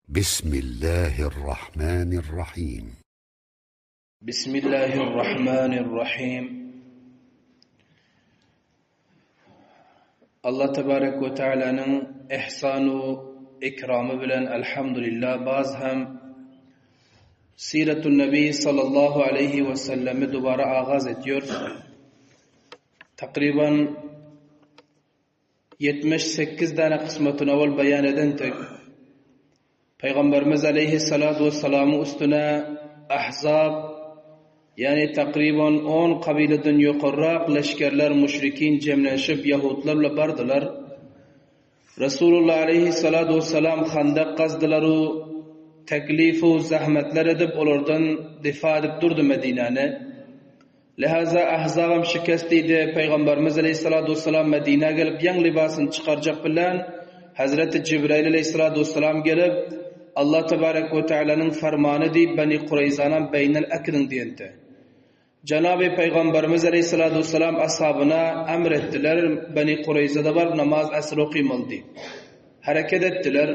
Bismillahirrahmanirrahim. Bismillahirrahmanirrahim. Allah tebarek we Teala'nyň ihsanu ikramy bilen elhamdülillah baz hem Siretun Nebi sallallahu aleyhi ve sellemi dubara agaz ediyoruz. Takriban 78 dana kısmetini evvel beyan eden tek Peygamberimiz aleyhissalatu vesselam'ın üstüne Ahzab yani takriban 10 kabileden yukarırak leşkerler müşrikin cemlenşip Yahudlarla bardılar. Resulullah aleyhissalatu vesselam handak kazdılar u teklifu zahmetler edip onlardan difa edip durdu Medine'ni. Lihaza Ahzabam şikest diýdi. Pygamberimiz aleyhissalatu vesselam Medinä gelip ýaň libasyny çykarjak bilen Hazreti Jibrail aleyhissalatu vesselam gelip Allah tebarek we Teala'nyň fermany diýip Beni Kureyzanam beýnel äkidiň diýende. Janaby Pygamberimiz aleyhissalatu vesselam ashabyna emr etdiler Beni Kureyzada baryp namaz asr okymaly diýip. Hereket etdiler.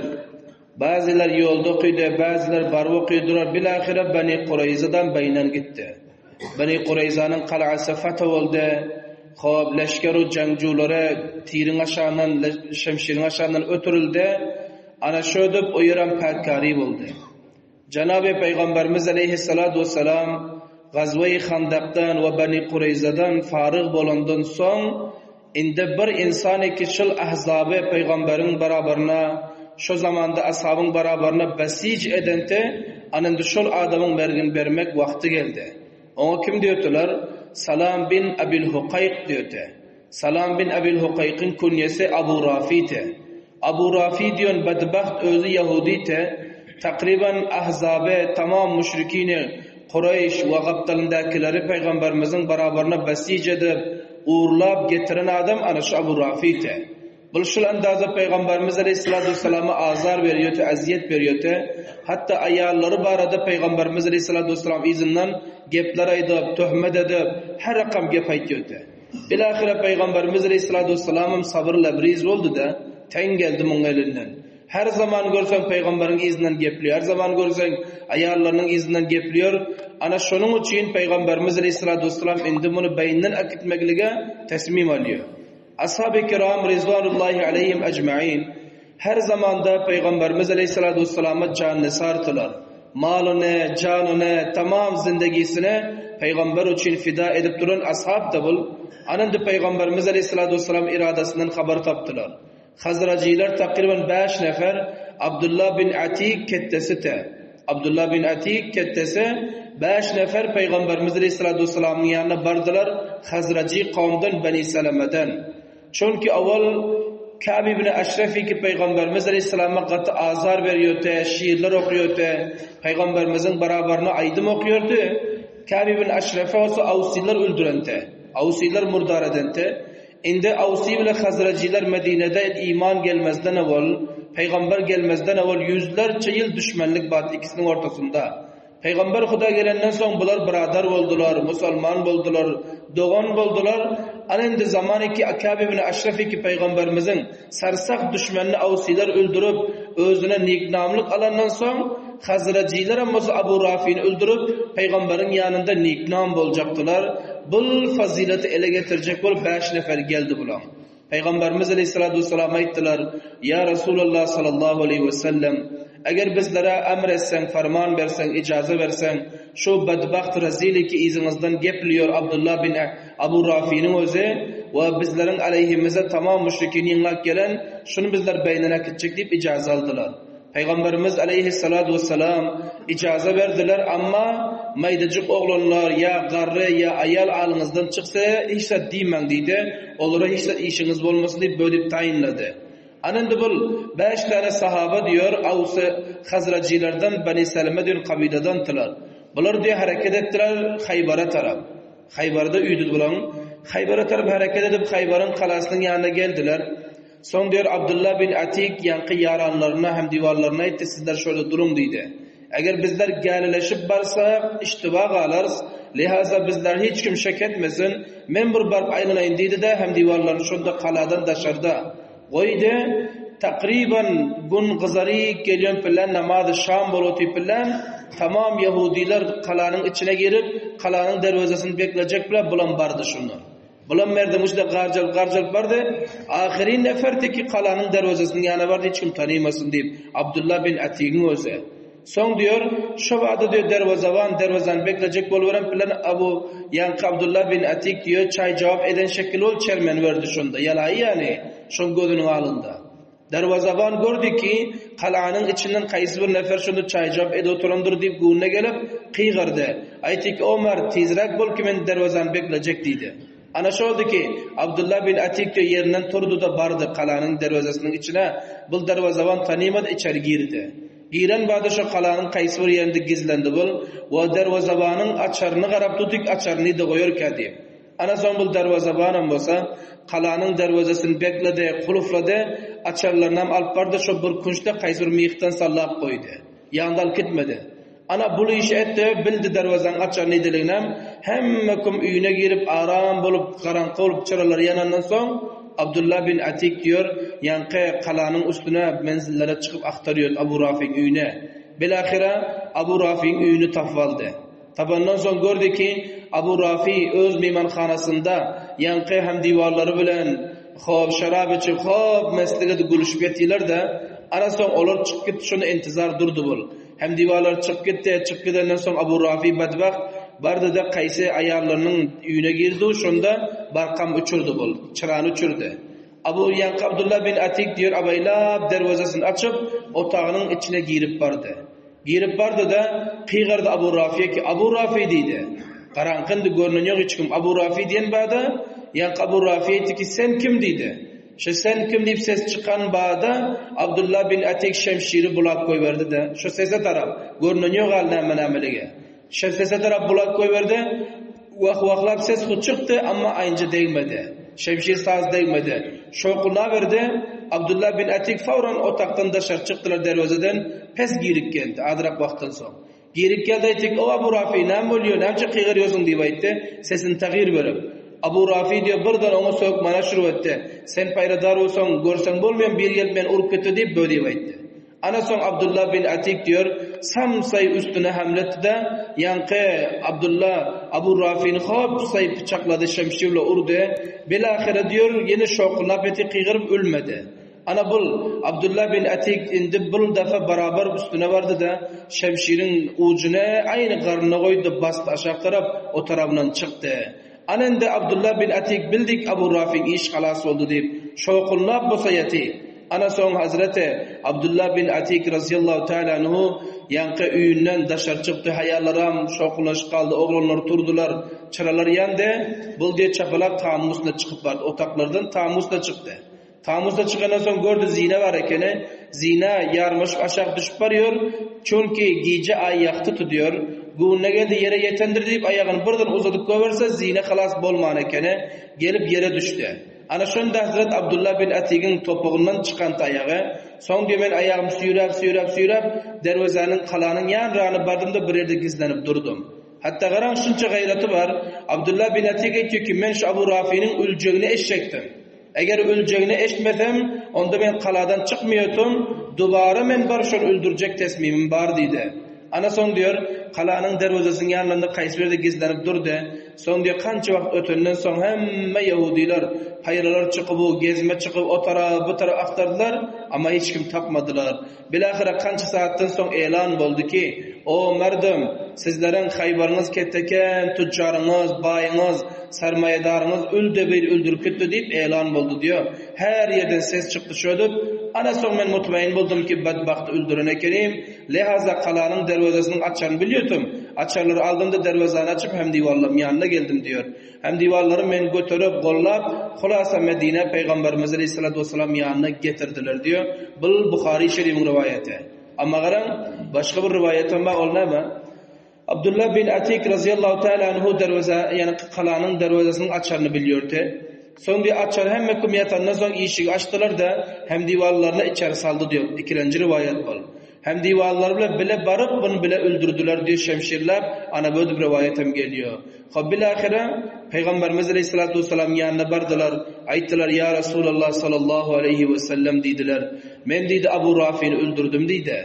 Bazylar ýolda okydy, bazylar baryp okydylar. Bilahire Beni Kureyzadan beýnen gitdi. Beni Kureyzanyň galasy fethe boldy. Hop, leşger u jeňjulary tiriň aşagyndan, şemşiriň aşagyndan ötürildi. Ana şödüp o ýerem päkkari boldy. Janaby Pygamberimiz aleyhissalatu vesselam Gazwe-i Handakdan we Beni Kureyzadan faryg bolandan soň, indi bir insan ki şul ahzaby Pygamberiň barabaryna, şo zamanda ashabyň barabaryna besij edenti, ana indi şol adamyň mergini bermek wagty geldi. Oňa kim diýerdiler? Salam bin Abil Hukaýk diýerdi. Salam bin Abil Hukaýkyň kunýesi Abu Rafite. Abu Rafi diýen bedbagt özi ýahudite, takryban ahzabe, tamam müşrikini, Kureýş we gapdalyndakileri pygamberimiziň barabaryna besij edip, urlap getiren adam ana şu Abu Rafite. Bul şul andaza pygamberimiz aleýhissalatu wessalama azar berýärdi, ezýet berýärdi. Hatda aýallary barada pygamberimiz aleýhissalatu wessalam yzyndan gepler aýdyp, töhmet edip, her rakam gep aýtýardy. Bilahyra Pygamberimiz aleýhissalatu wessalamam sabyr lebriz boldy-da, teň geldi muň elinden. Her zaman görseň pygamberiň yzyndan geplýär, her zaman görseň aýallarynyň yzyndan geplýär. Ana şonuň üçin Pygamberimiz aleýhissalatu wessalam indi muny beýninden äkitmeklige tesmim alýar. Ashaby kiram rizwanullahi aleýhim ejmain her zamanda Pygamberimiz aleýhissalatu wessalama jan nisardylar. Malyny, janyny, tamam zindegisini Pygamber üçin fida edip duran ashab-da bul. Ana indi Pygamberimiz aleýhissalatu wessalam iradasyndan habar tapdylar. Hazrajylar takryban bäş nefer, Abdullah bin Atik ketdesi-te. Abdullah bin Atik ketdesi bäş nefer Pygamberimiz aleýhissalatu wessalamyň ýanyna bardylar, Hazrajy kowumdan Beni Salameden. Çünki owal Ka'b ibn Aşref ki Pygamberimiz aleýhissalama gaty azar berýärdi, şiirler okýardy, Pygamberimiziň barabaryna aýdym okýardy. Ka'b ibn Aşrefi bolsa Awsylar öldürendi. Awsylar murdar edendi. Indi Awsy bilen Hazrajylar Medinede iman gelmezden owal, Pygamber gelmezden owal ýüzlerçe ýyl düşmenlik bardy ikisiniň ortasynda. Pygamber Huda gelenden soň bular byradar boldular, musalman boldular, dogan boldular. Ana indi zaman ki Ka'b ibn Aşraf ki pygamberimiziň sarsak düşmenini Awsylar öldürip, özüne niknamlyk alandan soň, Hazrajylar hem bolsa Abu Rafini öldürip, pygamberiň ýanynda niknam boljakdylar. Bul fazileti ele getirjek bolup bäş nefer geldi bulaň. Pygamberimiz aleýhissalatu wessalam aýtdylar, Ýa Resulallah sallallahu aleýhi wesellem, eger bizlere emr etseň, ferman berseň, ijaza berseň, şu bedbagt rezili ki yzyňyzdan gepliýor Abdullah bin Abu Rafiniň özi we bizleriň aleýhimize tamam müşrikini ýygnap gelen, şuny bizler beýnine äkitjek diýip ijaza aldylar. Pygamberimiz aleýhissalatu wessalam ijaza berdiler, amma maýdajyk oglanlar ýa garry ýa aýal alyňyzdan çyksa hiç zat diýmäň diýdi, olara hiç zat işiňiz bolmasyn diýip bölüp taýynlady. Ana indi bul bäş däne sahaba diýer Awsy Hazrajylardan Bani Seleme diýen kabyladandylar. Bular diýer hereket etdiler Haýbara tarap. Haýbarda öýdi bulaň. Haýbara tarap hereket edip Haýbaryň galasynyň ýanyna geldiler. Soň diýer Abdylla bin Atik ýaňky ýaranlaryna hem diwarlaryna aýtdy, sizler şöyle duruň diýdi. Eger bizler gälileşip barsak, iştiba galarys, lihaza bizler hiç kim şek etmesin, men bir baryp aýlanaýyn diýdi-de, hem diwarlaryny şonda galadan daşarda goýdy. Takryban gün gyzaryp gelýän bilen namazy şam bolup bilen tamam ýahudylar galanyň içine girip, galanyň derwezesini beklejek bilen bulam bardy şunda. Bulam merdiň içinde garjalyp garjalyp bardy. Ahyry nefer teki galanyň derwezesiniň ýanyna bardy hiç kim tanymasyn diýip, Abdullah bin Atigiň özi. Soň diýer, şo bada diýer derwezeban derwezäni beklejek boluberen bilen Abu ýaňky Abdullah bin Atik diýer çaý jogap eden şekili ol çermeni berdi şonda ýalaýy ýaly şoň gözüniň alynda. Derwezeban gördi ki, galanyň içinden kaýsy bir nefer şonda çaý jogap edip oturandyr diýip göwnüne gelip, gygyrdy. Aýtdy ki, O mert, tizräk bol ki men derwezäni beklejek diýdi. Ana şoldy ki, Abdullah bin Atik diýer ýerinden turdy-da bardy galanyň derwezesiniň içine, bul derwezeban tanymady içeri girdi. Giren bada şo galanyň kaýsy bir ýerinde gizlendi bul we derwezebanyň açaryny garap tutyk açaryny nide goýarka diýip. Ana soň bul derwezebanam bolsa galanyň derwezesini bekledi, kuluflady, açarlarynam alyp bardy şo bir künçde kaýsy bir myhdan sallap goýdy. Ýanynda alyp gitmedi. Ana bul işi etdi, bildi derwezaň açary nideliginem, hemme kim öýüne girip aram bolup garaňky bolup çyralary ýanandan soň, Abdullah bin Atik diýer, ýaňky galanyň üstüne menzillere çykyp agtarýar Abu Rafyň öýüne. Bilahyra Abu Rafyň öýüni tapyp aldy. Tapandan soň gördi ki, Abu Rafy öz mymanhanasynda ýaňky hemdiwarlary bilen hop şarap içip, hop meslik edip gülüşip ýatylar-da, ana soň olar çykyp gitdi şonda intizar durdy bul. Hemdiwarlary çykyp gitdi, çykyp gidenden soň Abu Rafy bedbagt bardy-da kaýsy aýallarynyň öýüne girdi, şonda barkam öçürdi bul, çyrany öçürdi. Abu ýaňky Abdullah bin Atik diýer abaýlap derwezesini açyp, otagynyň içine girip bardy. Girip bardy-da, gygyrdy Abu Rafiýe ki, Abu Rafi diýdi. Garaňky indi görnen ýok hiç kim. Abu Rafi diýen bada, ýaňky Abu Rafi aýtdy ki, sen kim diýdi. Şo sen kim diýip ses çykan bada, Abdullah bin Atik şemşiri bulap goýberdi-de, şo sese tarap, görnen ýok hal näme-nämeligi. Şo sese tarap bulap goýberdi, wah-wahlap ses hut çykdy, amma aýynja degmedi. Şemşir saz degmedi. Şowkulaberdi, Abdullah bin Atik fawran otagdan daşary çykdylar derwezeden, pes girip geldi, azrak wagtdan soň. Girip geldi aýtdy, O Abu Rafi, näme bolýar, näme üçin gygyrýarsyň diýip aýtdy, sesini tagyr berip. Abu Rafi diýýär, birden oňa sögüp mana şurup etdi, Sen paýradar bolsaň, görseň bolmaýar, biri gelip meni urup gitdi diýip, bö diýip aýtdy. Ana soň Abdullah bin Atik diýýär, samsaý üstüne hemle etdi-de, ýaňky Abdullah Abu Rafini hop saý pyçaklady, şemşir bilen urdy. Bilahyra diýýär, ýene şokulap eti gygyryp ölmedi. Ana bul, Abdullah bin Atik indi bul defa barabar üstüne bardy-da, şemşiriň ujuny aýny garnyna goýdy, basdy aşak tarap, o tarabyndan çykdy. Ana indi Abdullah bin Atik bildik Abu Rafyň iş halas boldy diýip, şowhunlap bosa ýaty. Ana soň Hazreti Abdullah bin Atik razyýallahu taala anhu ýaňky öýünden daşary çykdy, haýallaram şowhunlaşyp galdy, oglanlar turdular, çyralar ýandy, bul diýe çapalak tamyň üstüne çykyp bardy, otaklardan tamyň üstüne çykdy. Tamusa çykandan soň gördi zina bar ekeni. Zina ýarmaşyp aşak düşüp barýar. Çünki gije aý ýagty tudýar. Göwnüne geldi ýere ýetendir diýip aýagyny birden uzadyp goýberse zina halas bolman ekeni. Gelip ýere düşdi. Ana şonda Hazret Abdullah bin Atigiň topugyndan çykan taýagy. Soň diýýär men aýagymy süýräp süýräp süýräp derwezäniň galanyň ýanyragyna bardym-da bir ýerde gizlenip durdum. Hatda garaň şunça gaýraty bar. Abdullah bin Atik aýtýar ki men şu Abu Rafiniň öljegini eşjekdim. Eger öljegini eşitmesem, onda men galadan çykmaýatym, dubara men bar şony öldürjek tesmimim bar diýdi. Ana soň diýer, galanyň derwezesiniň ýanlarynda kaýsy bir ýerde gizlenip durdy. Soň diýer, kança wagt ötenden soň hemme ýahudylar paýralar çykybu, gezme çykyp o tarap, bu tarap agtardylar, amma hiç kim tapmadylar. Bilahyra kança sagatdan soň elan boldy ki, O merdum, sizleriň Haýbaryňyz keteken, tüjjaryňyz, baýyňyz, sarmaýadaryňyz ölde bir öldürip gitdi diýip elan boldy diýo. Her ýerden ses çykdy şödüp, ana soň men mutmain boldum ki bedbagty öldüren ekenim, lehaza galanyň derwezesiniň açaryny bilýotum, açarlary aldym-da derwezäni açyp hemdiwarlaryň ýanyna geldim diýor. Hemdiwarlary meni göterip, gollap, hulasa Medinä Pygamberimiz aleýhissalatu wessalam ýanyna getirdiler diýýär. Bul Buhary şeribiň rowaýaty. Amma garaň, başga bir rowaýatam bar, ol näme? Abdullah bin Atik razyýallahu taala anhu derweze, ýagny galanyň derwezesiniň açaryny bilýärdi. Soň diýýär, açary hemme kim ýatandan soň işigi açdylar-da, hemdiwarlaryny içeri saldy diýýär. Ikilenji rowaýat bul. Hem diwarlary bilen bile baryp, buny bile öldürdiler diýip şemşirläp, ana bu rowaýat hem gelýär. Hop bilahyra Pygamberimiz aleýhissalatu wessalamyň ýanyna bardylar. Aýtdylar, Ýa Resulallah sallallahu aleýhi wesellem diýdiler. Men diýdi Abu Rafini öldürdim diýdi.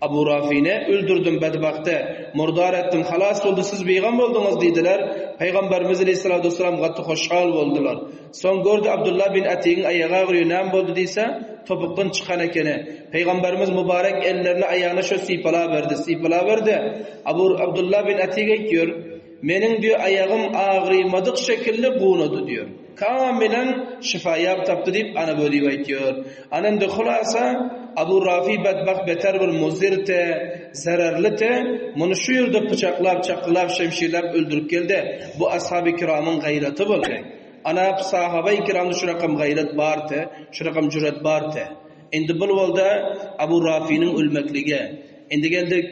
Abu Rafini öldürdim bedbagty, murdar etdim, halas boldy, siz bigam bolduňyz diýdiler. Pygamberimiz aleyhissalatu vesselam gaty hoşal boldular. Soň gördi Abdullah bin Atigiň aýagy agyrýar, näme boldy diýse, topukdan çykan ekeni. Pygamberimiz mübarek ellerini aýagyna şo sypalaberdi, sypalaberdi. Abu Abdullah bin Atik aýtýar, Meniň diýýär aýagym agrymadyk şekilli gunady diýýär. Kamilen şyfa ýap tapdy diýip ana bu diýip aýtýar. Ana indi hulasa Abu Rafi bedbagt beter bir muzir te, zerarly te, muny şu ýerde pyçaklap, çakylap, şemşirläp öldürip geldi. Bu ashaby kiramyň gaýraty boldy. Ana sahabaý kiramda şu rakam gaýrat bar te, şu rakam jüret bar te. Indi bul boldy Abu Rafiniň ölmekligi. Indi geldik.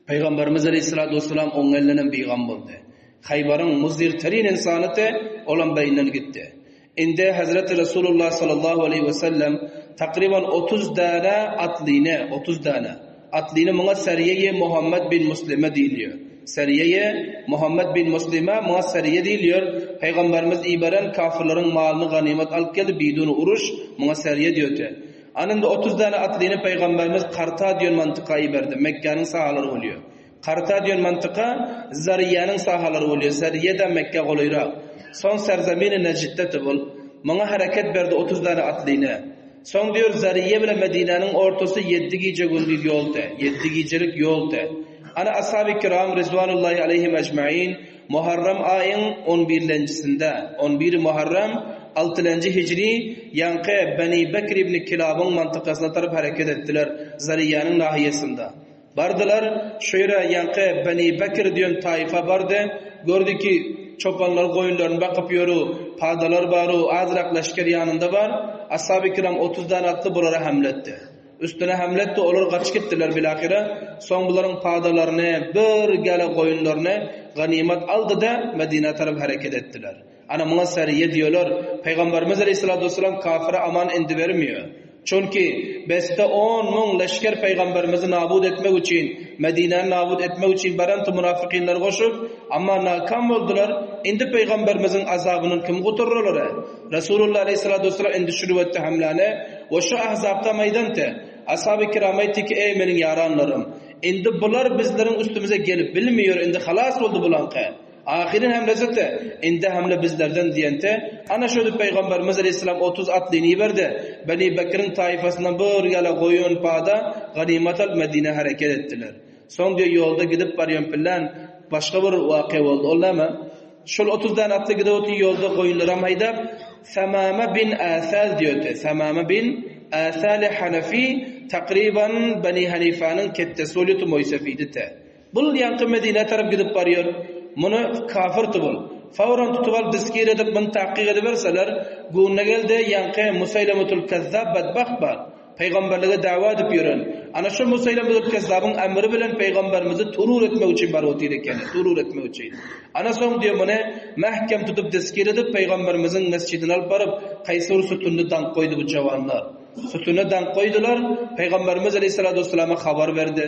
Pygamberimiz aleyhissalatu vesselam oň elinden bigam boldy. Haýbaryň muzir terin ynsany te, olam beýinden gitdi. Indi Hazreti Resulullah sallallahu aleyhi ve sellem takriban 30 däne atlyny, 30 däne atlyny muňa Seriýe-i Muhammed bin Muslime diýilýär. Seriýe-i Muhammed bin Muslime muňa Seriýe diýilýär. Pygamberimiz iberen kafirleriň malyny ganymat alyp geldi, bidun uruş, muňa Seriýe diýöte. Anynda 30 däne atlyny Pygamberimiz Karta diýen mantyka iberdi. Mekgäniň sahalary bolýar. Karta diýen mantyka Zariýanyň sahalary bolýar. Zariýe-de Mekgä golaýrak. Soň Serzemini Nejitde tubul. Muňa hereket berdi 30 däne atlyny. Soň diýer Zariýe bilen Medinäniň ortasy ýeddi gije-gündiz ýol-te. Ýeddi gijelik ýol-te. Ana Ashaby kiram rizwanullahi aleýhim ejmain Muharrem aýyň on birlenjisinde, on biri Muharrem, altylenji hijri, ýaňky Beni Bekr ibn Kilabyň mantykasyna tarap hereket etdiler, Zariýanyň nahiýesinde. Bardylar, şu ýere ýaňky Beni Bekr diýen taýfa bardy, gördi ki, çopanlar goýunlaryny bakyp ýöru, padalar baru, azrak leşger ýanynda bar, Ashaby kiram 30 däne atly bulara hemle etdi. Üstüne hemle etdi, olar gaçyp gitdiler bilahyra. Soň bularyň padalaryny, bir gäle goýunlaryny ganymat aldy-da, Medinä tarap hereket etdiler. Ana muňa seriýe diýerler. Pygamberimiz aleýhissalatu wessalam kafyra aman indi bermeýär. Çünki besde 10 müň leşger pygamberimizi nabut etmek üçin, Medinäni nabut etmek üçin baran munafykynlary goşup, amma nakam boldular. Indi pygamberimiziň azabyndan kim gutararlar? Resulullah aleýhissalatu wessalam indi şu rüwetde hemläni we şu ahzapda meýdante Ashab-y kiram aýtdy ki, Eý meniň ýaranlarym! Indi bular bizleriň üstümize gelip bilmeýär, indi halas boldy bulaňky. Ahyryn hemlesete, indi hemle bizlerden diýente, ana şödüp Pygamberimiz aleýhissalam 30 atlyny iberdi. Beni Bekriň taýfasyndan bir ýala goýun pada ganymat alyp Medinä hereket etdiler. Soň diýýär ýolda gidip barýan pillän başga bir wakyýa boldy. Ol näme? Şol 30 däne atly gidip otyr ýolda goýunlaram haýdap, Samama bin Asal diýerdi. Samama bin Asal Hanefi takryban Beni Hanifanyň ketdesi bolýardy Moýsefidite. Bul ýaňky Medinä tarap gidip barýar. Muny kafir tubul. Fawran tutup alyp diskir edip muny tahkyk ediberseler, gününe geldi ýaňky Musaýlamatul Kezzab bedbagt bar. Pygamberlige dawa edip ýören. Ana şu Musaýlamatul Kezzabyň emri bilen pygamberimizi turur etmek üçin baryp otyr ekeni, turur etmek üçin. Ana soň diýýär muny mähkem tutup destgir edip pygamberimiziň mesjidine alyp baryp, haýsy bir sütünde daňyp goýdy bu jawanlar. Sütüne daňyp goýdular, pygamberimiz aleýhissalatu wessalama habar berdi.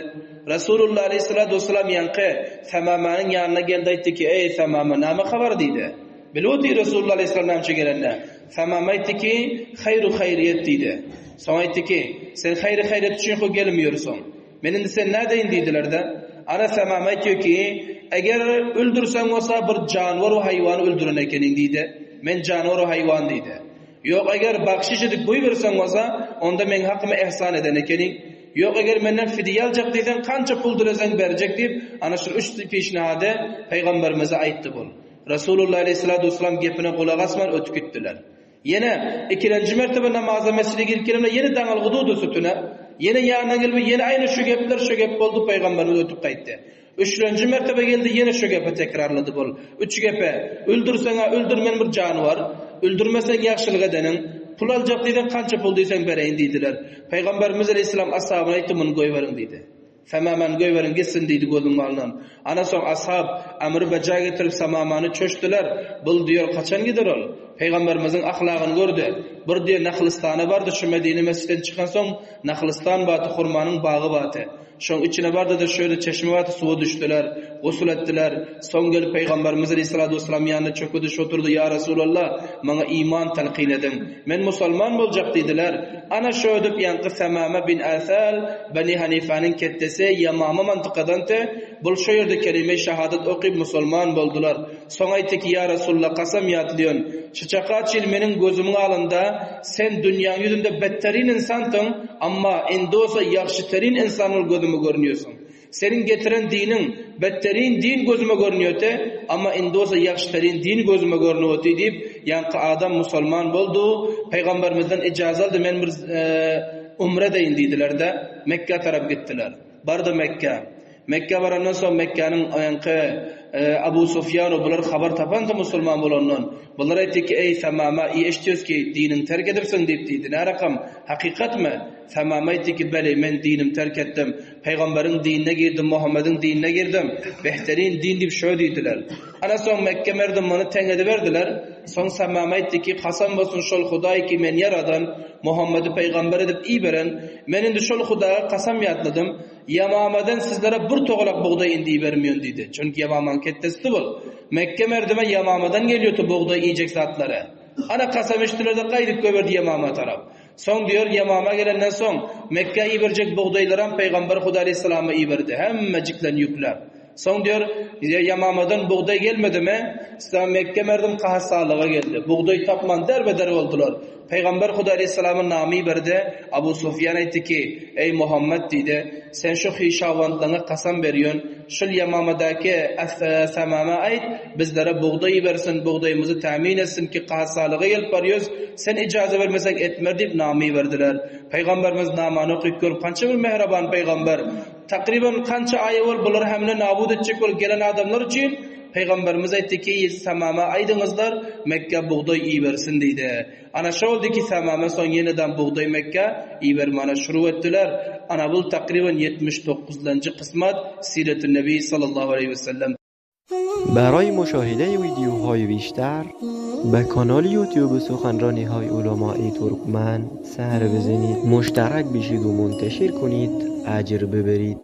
Resulullah aleýhissalatu wessalam ýaňky Samamanyň ýanyna geldi aýtdy ki, Eý Samama, name habar diýdi. Bilip otyr Resulullah aleýhissalam näme üçin gelenini. Samama aýtdy ki, Haýru haýryýet diýdi. Soň aýtdy ki, Sen haýry haýryýet üçin ho gelip ýörüsiň. Men indi sen nädeýin diýdiler-de. Ana Samama aýtýar ki, Eger öldürseň bolsa bir janwar we haýwany öldüren ekeniň diýdi. Men janwar we haýwan diýdi. Ýok eger bagşyş edip goýberseň bolsa, onda meň hakyma ehsan eden ekeniň. Ýok eger menden fidýe aljak diýseň, kança pul dileseň berjek diýip, ana şul üç pişnahady pygamberimize aýtdy bul. Resulullah aleyhissalatu vesselam gepine gulak asman ötüp gitdiler. Ýene ikilenji mertebe namaza mesjide girip gelenler ýene daňylgy durdy sütüne. Ýene ýanyna gelip ýene aýny şu gepler şu gep boldy pygamberimiz ötüp gaýtdy. Üçlenji mertebe geldi ýene şu gepi tekrarlady bol. Üç gepe, öldürseň-ä öldür men bir janywar, öldürmeseň ýagşylyk edeniň, pul aljak diýseň kança pul diýseň bereýin diýdiler. Pygamberimiz aleyhissalam ashabyna aýtdy muny goýberiň diýdi. Samamany goýberiň gitsin diýdi gözüň alnyndan. Ana soň ashab emri beja getirip Samamany çöşdüler. Bul diýer kaçan gider ol? Pygamberimiziň ahlagyny gördi. Bir diýer Nahlystana bardy şu Medine mesjiden çykan soň Nahlystan baty hurmanyň bagy baty. Şoň içine bardy-da şöyle çeşme bardy suwa düşdüler. Gusul etdiler. Soň gelip Pygamberimiz aleyhissalatu vesselam ýanyna çöküdi şoturdy Ýa Resulallah maňa iman telkin ediň. Men musalman boljak diýdiler. Ana şödüp ýaňky Semame bin Äsal Beni Hanifanyň ketdesi Ýamama mantykadanty bul şo ýerde kelime-i şahadat okyp musalman boldular. Soň aýtdy ki, Ýa Resulallah, kasam ýatlýan, şu çaka çil meniň gözümiň alynda sen dünýäň ýüzünde betterin ynsansyň, amma indi bolsa ýagşyterin ynsan bolup gözüme görünýärsiň. Seniň getiren diniň betterin din gözüme görünýärdi, amma indi bolsa ýagşyterin din gözüme görünip otyr diýip, ýaňky adam musalman boldy, Pygamberimizden ijaza aldy, men bir umre edeýin diýdiler-de, Mekgä tarap gitdiler. Bardy Mekgä. Mekgä barandan soň Mekgäniň öňki Abu Sufýan bular habar tapandy musulman bolandan. Bular aýtdy ki, Eý Samama, i eşitýäs ki, diniňi terk edipsiň diýip diýdi. Nä rakam? Hakykatmy? Samama aýtdy ki, Beli, men dinimi terk etdim. Pygamberiň dinine girdim, Muhammediň dinine girdim. Behterin din diýip şö diýdiler. Ana soň Mekge merdim muny teň ediberdiler. Soň Samama aýtdy ki, Kasam bolsun şol Hudaý ki meni ýaradan, Muhammedi pygamber edip iberen, men indi şol Hudaýa kasam ýatladym. Ýamamadan sizlere bir togalak bugdaý indi ibermeýän diýdi. Çünki Ýamamaň ketdesidi bul. Mekge merdime Ýamamadan gelýärdi bugdaý iýjek zatlary. Ana kasam içdiler-de gaýdyp goýberdi Ýamama tarap. Soň diýer Ýamama gelenden soň Mekgä iberjek bugdaýlaram Pygamber Huda aleýhissalama iberdi. Hemmejiklerini ýükläp. Soň diýer Ýamamadan bugdaý gelmedimi? Mekge merdim kahasalyga geldi. Bugdaý tapman derbe-der boldular. Pygamber Hudaý aleýhissalama name iberdi. Abu Sufýan aýtdy ki, Eý Muhammet diýdi, sen şu hyşawantlaňa kasam berýän, şul Ýamamadaky Samama aýt, bizlere bugdaý ibersin, bugdaýymyzy tämin etsin ki, kahasalyga gelip barýas, sen ijaza bermeseň etmer diýip name iberdiler. Pygamberimiz namany okyp görüp, kança bir mähriban pygamber, takryban kança aý owal bulary hemle nabut etjek bolup gelen adamlar üçin, Pygamberimiz aýtdy ki, Samama aýdyňyzlar, Mekgä bugdaý ibersin diýdi. Ana şo boldy ki, Samama soň ýenedam bugdaý Mekgä ibermäne şuruw etdiler. Ana bul takryban 79-lanjy kysmat Siretün Nebi sallallahu aleýhi we sellem. برای مشاهده ویدیوهای بیشتر به کانال یوتیوب سخنرانی های علمای ترکمن سر بزنید مشترک بشید و منتشر کنید اجر ببرید.